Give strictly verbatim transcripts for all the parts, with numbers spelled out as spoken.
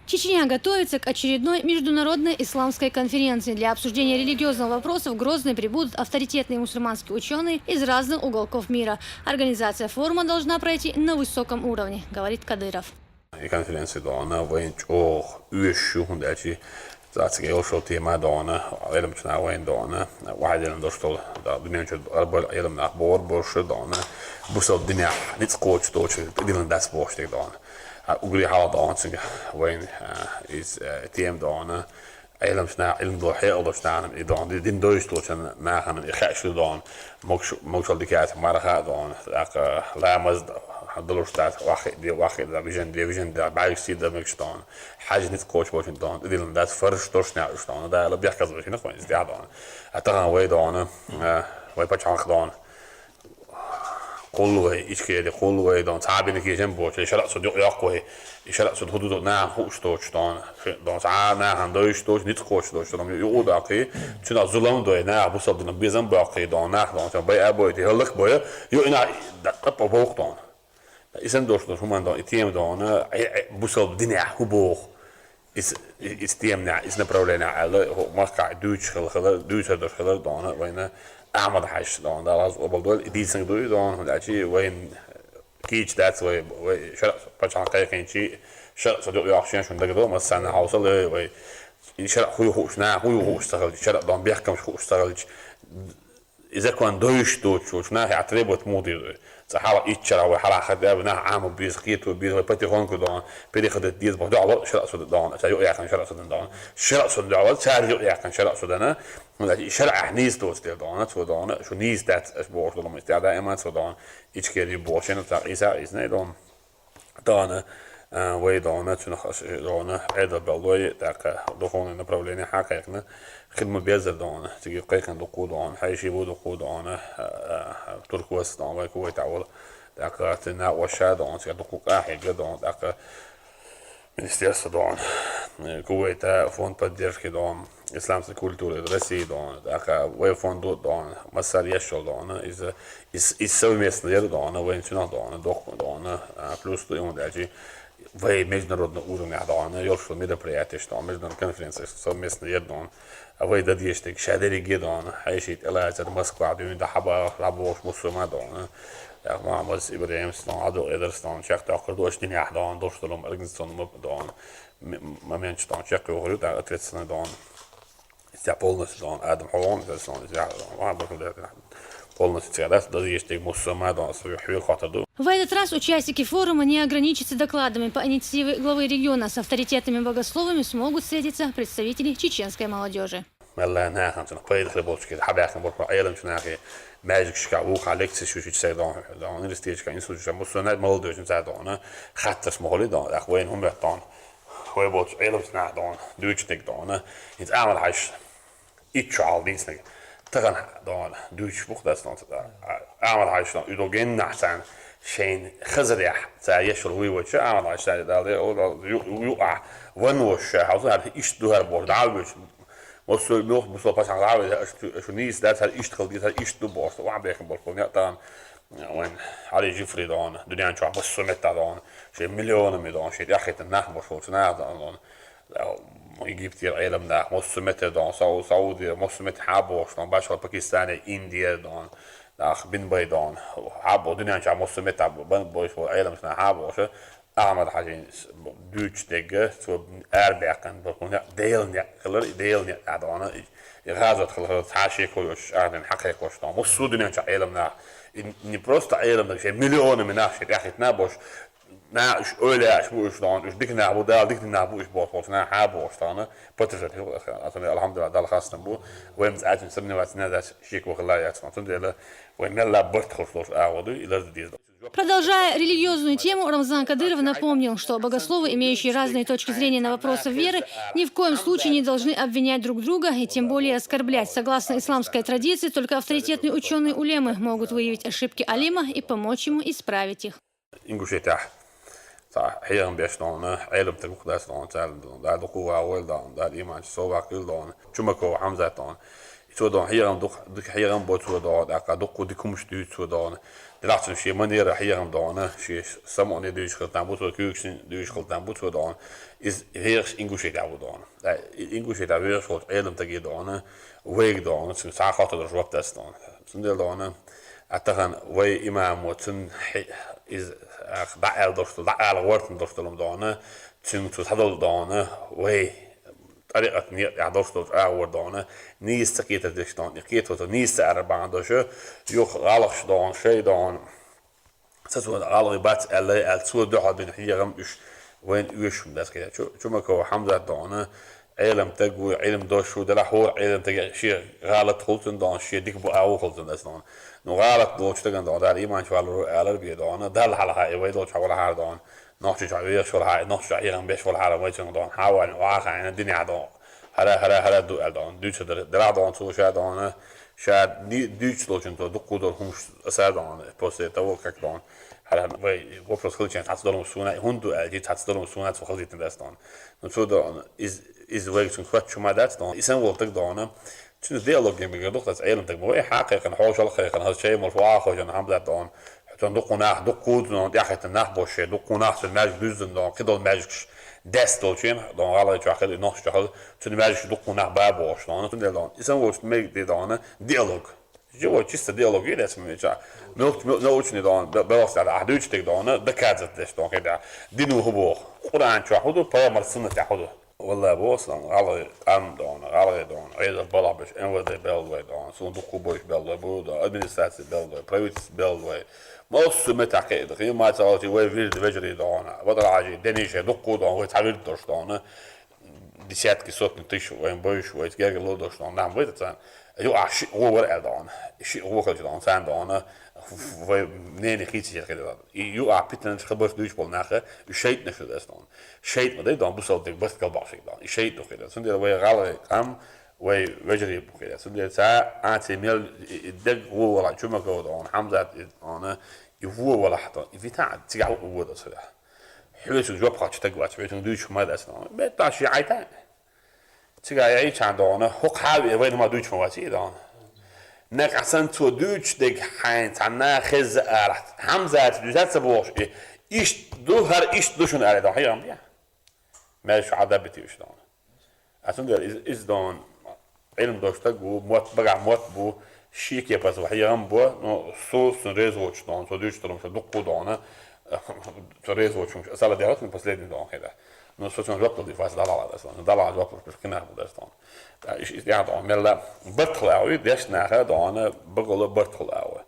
Чечня готовится к очередной международной исламской конференции. Для обсуждения религиозного вопроса в Грозный прибудут авторитетные мусульманские ученые из разных уголков мира. Организация форума должна пройти на высоком уровне, говорит Кадыров. Конференция доана вайн чох уйшу хунда чи цацик йолшо тема доана, элем чна вайн доана, ваделен доштол да, дунен чу арбал элем нах бор борше доана, бусал диня ниц коч точи дилен дас боштик доана. А угри хал доана цинга вайн из тем доана, элем чна элем до хел до чна и доана дин дойш точи наханам и хаш доана. Могшал дикат марха доана, так ламаз долуш тас вахи ди вахи да вижен ди вижен да байк си да мекш доана. Хаж ниц коч бочин доана, дилен дас фарш точно уш доана, да ла бяхказ бочин хван из да доана. А таган вай доана, вай пачах доана. Кулвай, ичкери кулвай доана, цабин кижен бочин, шарат су дюк яквай, и шарат су худу на хуш точи доана. Доана, ца нахан дойш точи, ниц коч точи доана. Ю удакъи, чуна зулам дой, на бусал дина безам бакъи доана, доана, бай абой, ти халлак бой, ю ина да капа бок доана. Исен дош дош хуман доана, и тем доана, бусал диня ху бох. Из, из темня, из направления ала, махка дюч хал хал, дюч хал дош хал доана, вайна Ахмад Хаш доана, да лаз обал дол, и дисен дуй доана, да чи вайн кич дац вай, вай шар пачан кайкин чи, шар садо яхшен шун дагадо, масана хаусал вай, и шар хуй хуш, на хуй хуш сахал, шар доана бяхкам хуш сахал, и закон дойш точи, уж нахи а требовать муди. Цахала иччара вай хала хада нах ама биз, киту биз, вай потихоньку доана переходить диз бо, да вот шарат суда доана, ца ю яхан шарат суда доана. Шарат суда доана, цар ю яхан шарат суда на. Шарат ахниз то стил доана, цу доана, шу низ дат аш бо, шу доана, даима цу доана. Ичкери бо, шен ца иса, изне доана. Доана, вай доана, цунах доана, эда баллой, так духовное направление хакайкна, хидму безер доана, тиги кайкан дуку доана, хайши бу дуку доана, туркуас доана, вай кувайт авал, так тина ваша доана, тиги дуку кахига доана, так министерство доана, кувайта фонд поддержки доана, исламской культуры России доана, так вай фонду доана, масар яшол доана, из из, из совместно ер доана, вайн цунах доана, дох доана, плюс ту ему дальше вай международный уровень доана, ёлшо мероприятие, что международная конференция совместно ер доана, а вай да деште шадери гедоана, хайшит элазер Москва дюн да хаба рабош мусума доана. Так Мамаз Ибрахим стон, Адо Эдерстон, чак так курдош диня доана, дош толом организационный доана. Момент что чак говорю, так ответственно доана. Полностью доана, адам хавон, полностью цигадас да есть мусума доана, свою хвил хатаду. В этот раз участники форума не ограничатся докладами. По инициативе главы региона с авторитетными богословами смогут встретиться представители чеченской молодежи. Мелла нахан цунах пайда хлебовский хабяхын борпа аялым цунахи, magic шка вуха лекция шушить сай доана, университетчика институтчика мусума молодежь цай доана, хаттас моли доана, ах вайн хумет доана. Хой боч элбсна доана, дючник доана. Из амал хаш. Иччо ал дисник. Таган доана, дюч бух дас доана. Амал хаш доана, удоген нахсан. Шейн хазрях. Ца ешул хуй боч, амал хаш ца дал де, о дал ю ю а. Ван вош, хазар иш дугар бор, дал боч. Мосо мох мосо пасан дал, шу нис да цар иш тхал ди цар иш ду бор. Ва бехен бор, не тан. Вайн Али Жифри доана, дунен чу бусу мета доана, ше миллионами доана, ше яхита нах бошол цу нах доана. Египет аялам нах, мусу мета доана, Сау Сауди, мусу мета хабош доана, башла Пакистане, Индия доана, нах бин бай доана. Хабо дунен чу мусу мета бан бой фо аялам цу нах хабош. Ахмад Хажин дюч дега, цу арбякан, бакуна дейл не, калар дейл не доана. И газот хал хал таши кош, ахмад хакай кош доана. Мусу дунен чу аялам нах. Не просто аялам нах, ше миллионами нах ше яхит на бош. На уж ойла уж бу уж доана, уж дикна бу дал дикна бу уж бот бот на ха бош доана. Поддержать. Атами алхамдулилла дал хасна бу. Вем цачин сомневаться не дать, шик вахла яцма. Тун дела вем мелла борт хош дош а воду и лаз диз. Продолжая религиозную тему, Рамзан Кадыров напомнил, что богословы, имеющие разные точки зрения на вопросы веры, ни в коем случае не должны обвинять друг друга и тем более оскорблять. Согласно исламской традиции, только авторитетные ученые улемы могут выявить ошибки алима и помочь ему исправить их. Ингушетя. Ца хьеган беш доана, аялам тагух дас доана, цар доана, да духу ва вол доана, да иман со вакил доана, Чумаков Хамзат доана. Цо доана хьеган дух, дух хьеган бо цо доана, ака духу дикумш дю цо доана. Делахь цуьнан шен манера хьехам дона, шен самане дуьйцуш хилла там бу цо, куьйгашна дуьйцуш хилла там бу цо дона. Иза вехаш Ингушетехь ву дона. Ткъа и Ингушетехь вехаш волчу Ӏеламстаге дона, вайга дона, цуьнга цхьа а хоттур жоп дац дона. Цундела дона, а тахана вай имамо цуьнан хьи-, иза, ах, дӀа аьлла долуш долу, дӀа ала гӀортана долуш долу дона, цуьнга цо схьадолу дона, вай тӀарикъат некъа тӀехь долуш долчу агӀор дона, нийса ца кхетар деш дона, и кхето цо нийса ца ара бахьана долуш, юха гӀалгӀаш дона, шай дона, ца цо гӀалгӀай бац аьлла, аьлла, цо дуьхьал бина хьехам уьш вайна оьшуш хӀума дац хилла. Чу-, Чумаков Хьамзат дона, Ӏеламстаг ву, Ӏилма дош ву, делахь хӀора Ӏеламстаге шен гӀалат хуьлу цуьнан дона, шен дика бу агӀо хуьлу цуьнан дац дона. Ну, гӀалат долчу стагана дона, Дала иман чу валур ву алар бен дона, Далла хьалха и вай долчу хьо валахьара дона. Нохчийчохь вехаш валахьара, нохчийчохь хьехам беш валахьара, вай цуьнга дона, хьавална, охьа а хаийна, динехь дона. ХӀара, хӀара, хӀара ду аьлла дона. Дуьйцур дара, делахь дона цо ша дона. Ша ди-, дуьйцуш долчунна цо дуккха долу хӀумаш аса дона, после того, как дона. ХӀара вай вопрос хилча, цхьацца долу хӀумаш суна, и хӀунда ду аьлча, цхьацца долу хӀумаш суна цо хазийтина дац дона. Ну, цо дона, иза, иза вайга цуьнга хоьттуш хӀума дац дона. И санна волу стаг дона. Цуьнан диалоге мегар ду-кх аса Ӏеламстаг ма вай, хьан кхайкхина, хьошалла кхайкхина, хаза чай молуш ву а хожана хӀамзат дона. Цунна дуккха нах, дуккха кхузза дона, тӀаьхьахӀиттина нах болуш шен, дуккха нах цуьнан маьждиг дуьззина дона, кхидолу маьждигаш дес долчийн, дона, гӀалгӀайчохь хила, нохчийчохь хила, цуьнан маьждигаш дуккха нах ба бохуш дона, цундела дона. И санна волчу мегар ду дона, диалог. Живой, чисто диалог е деш ма веза. Муьлххачу, муьлххачу научный дона, бе-, белхаш тӀехь, ахь дуьйцуш дерг дона, доказать деш дона, хӀинца. Дин ву хӀун боху? Къуръан чохь хӀун ду, пайхамар суннатехь хӀун ду? Валлай, боху сан, гӀалгӀай къам дона, гӀалгӀай дона, Ӏедал балахь беш, М В Д белла вай дона, суна дуккха а бойуш белла вай бу дона, администраци белла вай, правительство белла вай. Массо а меттехь кхиъна, хи ма ца гӀалчи вай вирд вежарий дона, ватӀа Хьажи, Дениша, дуккха а дона, вай цхьа вирд долуш дона. Десятки, сотни тысяч вайн бойуш, вайца гергарло долуш дона, нах вайта царна. Юкъахь шиъ гӀо вара аьлла дона. Шиъ гӀо хилча дона, царна дона, вай мнение хийцича хир дона. И юкъахь питанаш, хабарш дуьйцуш болу нах, уьш шайтӀанаш ду аса дона. ШайтӀа ма дай дона, бусалба дерг барт галбакъ шайга дона. И шайтӀа ду хир дона. Цундела вай гӀалгӀай къам, вай вежарий бу хир. Цундела ца, а, ци мел, и, и, дерг гӀо валахь, Чумаков дона, Хьамзат и дона, и вон валахь дона, и вита, цигахь вон дона хир. Хьоьцуьнга жоп хьош стаг вац, хьоьцуьнга дуьйцуш ма дац дона. Бетта шен Ӏайтан. Цигахь яйчхьана дона, хӀокху хьаве вайна ма дуьйцуш ма вац и дона. Некъахь санна цо дуьйцуш дерг хьайна цхьанна хезза арахь, Хьамзата дуьйцуш ца бохуш и, иштта ду, хӀара иштта ду шуна аьлла дона, хьехам бе. Мел шу Ӏадабити уьш дона. А цундела иза, иза дона, Ӏилма долуш стаг ву, мотт, багахь мотт бу, шен кепара ван хьехам бо, ну, со, сан реза воцуш дона, со дуьйцуш долу хӀумаш дуккха а дона, со реза воцуш хӀумаш, аса ладегӀа, последний дона хир. Ну, со цунна жоп дала дийфа аса, дала ала аса, дала ала жоп луш, кхин нах бу дас дона. Ткъа иш, иш тӀехь дона, мелла бартхала агӀо, дешна наха дона, багала бартхала агӀо.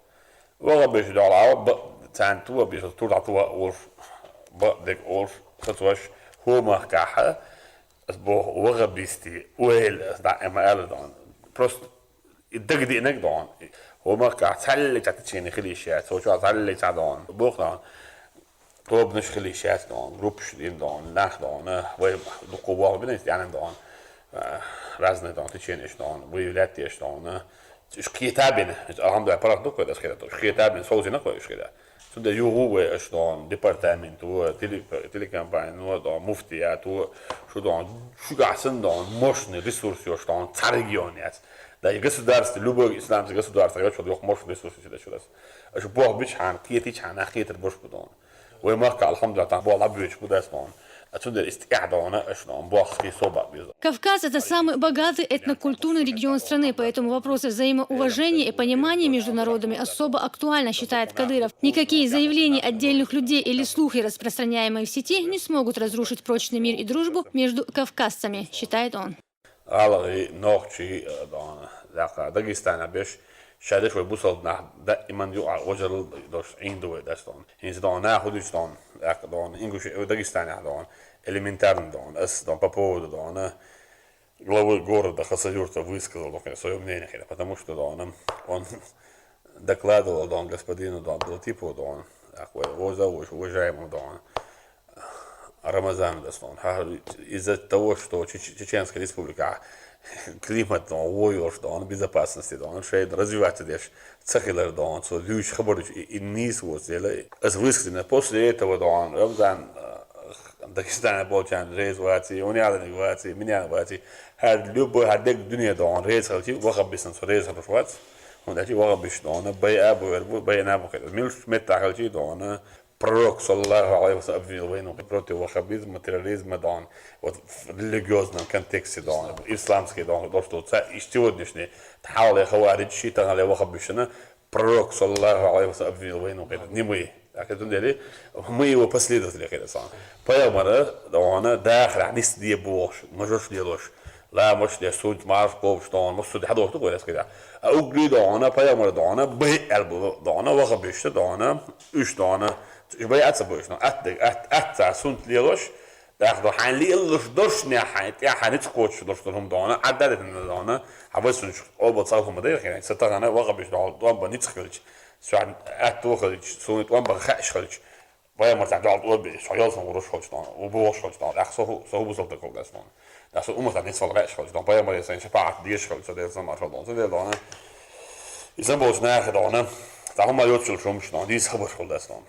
Вахабиш дуьхьал а, ба-, царна тоба беш, тур дӀа тоба олуш, бакъдерг олуш, сацош, хӀуманехь кхахьа, ас боху, вахабисти, ойла, ас дӀа, ма аьлла дона. Просто и дагадеънарг дона. ХӀуманехь кхахьа цхьаьллиг цхьа течени хила йиш яц, цо чохь цхьаьллиг цхьа дона. Боху дона. Тобанаш хила йиш яц дона, группаш дина дона, нах дона, вай дуккха воху бина, тӀаьхьа дона, а, разные дона, теченеш дона, выявлять деш дона. Уьш кхета бина, уьш, алхьамдулиллахӀ, паргӀат ду-кх вай аса кхета, уьш кхета бина, совцийна-кх вай уьш кхета. Цундела юху вай аша дона, департамент ву, теле-, телекомпани ву дона, муфтият ву, шу дона, шуьгахь санна дона, мощный ресурс йолуш дона, цхьа регион яц. Да и государство, любое исламское государство, йолчул юха мощный ресурс йолуш аса. Аша боху бичхьана, кхетичхьана, кхетар баш бу дона. Вай махка, алхьамдулиллахӀ, тахана боху лабвечу бу дас дона. А цундела ист тӀехь дона, аша дона, боху ски собак беза. Кавказ — это самый богатый этнокультурный регион страны, поэтому вопросы взаимоуважения и понимания между народами особо актуальны, считает Кадыров. Никакие заявления отдельных людей или слухи, распространяемые в сети, не смогут разрушить прочный мир и дружбу между кавказцами, считает он. ГӀалгӀай, нохчий, э, дона, даккха, Дагестанехь беш, ша деш вай бусалба нах, даиман юкъахь важалла долуш Ӏийна ду вай дас дона. ХӀинца дона, нах хӀу дуьйцу дона, даккха дона, ингуш, э, Дагестанехь дона, элементарно дона, ас дона, по поводу дона, главы города Хасавюрта высказал, например, своё мнение, потому что дона, он докладывал дона, господину дона, Абдулатипову дона, даккха вай, вай зовут уважаемому дона. Рамазан дас дона. ХӀара из-за того, что Чеч-, Чеченская Республика климат дона, вон йолуш дона, безопасности дона, шайна развиваться деш ца хилар дона, цо дуьйцу хабар дуьйцу, и, и нийса воцу дела. Ас высказана. После этого дона, Рамазан, э, Дагестана болчарна реза ваций, Уняланиг ваций, Минян ваций, хӀара любой, хӀара дерг дуьне дона, реза хилчи, вахаббисна цо реза хилуш вац. ХӀунда аьлча ваххабисташ дона, байъа а бу, эр бу, байъа а бу кхетар. Муьлш метта хилча дона, пророк, саллаллаху алейхи ва саллям, обвинил вайна против ваххабизма, терроризма дона. Вот в религиозном контексте дона, исламский дона, то, что ца, и сегодняшний, тхьале хаваридж, ши тахале ваххабисташна, пророк, саллаллаху алейхи ва саллям, обвинил вайна кхетар. Нимай. Так, это дели, мы его последователи, кхетар сан. Пайхамара дона, дахарахь низ де бохуш, мажош лелош, ламаш де, суннат марш кхобуш дона, массо а хьадоху кхуьрас кхетар. А угли дона, пайхамара дона, бай аьл бу дона, ваххабисташ дона, уьш дона, уьш бай а ца бу уьш дона, атта, атта, атта суннат лелош, даха до хьайн лелош дош не хьайн, тӀе хьайн ницкъ кхочуш дош дона хӀума дона, Ӏадда де дона, хьан вай сунчух оба цхьа хӀума дай хьайн, ца тахана ваххабисташ дона, тӀом бан ницкъ хилча, сохьн атта хилча, суна тӀом бан хаьаш хилча, пайхамар цхьа догӀа тӀо бе, со ялсан гӀураш хилча дона, у бохуш хилча дона, тӀаккха со хӀу-, со хӀу бусалта кхалдас дона. ТӀаккха со умматах ницкъ вала ваьаш хилча дона, пайхамаре сайн шапаӀат деш хилча, со Делан ца маршал дона, со Делан дона. И сан болчу нахе дона, цхьа хӀума йоццул шумаш дона, дийца хабарш хилдас дона.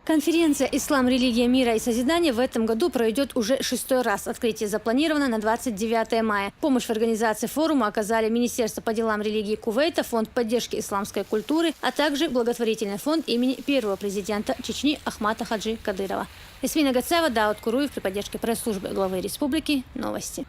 Конференция «Ислам, религия мира и созидания» в этом году пройдет уже шестой раз. Открытие запланировано на двадцать девятое мая. Помощь в организации форума оказали Министерство по делам религии Кувейта, Фонд поддержки исламской культуры, а также благотворительный фонд имени первого президента Чечни Ахмата Хаджи Кадырова. Ясмина Гацаева, Дауд Куруев при поддержке пресс-службы главы республики. Новости.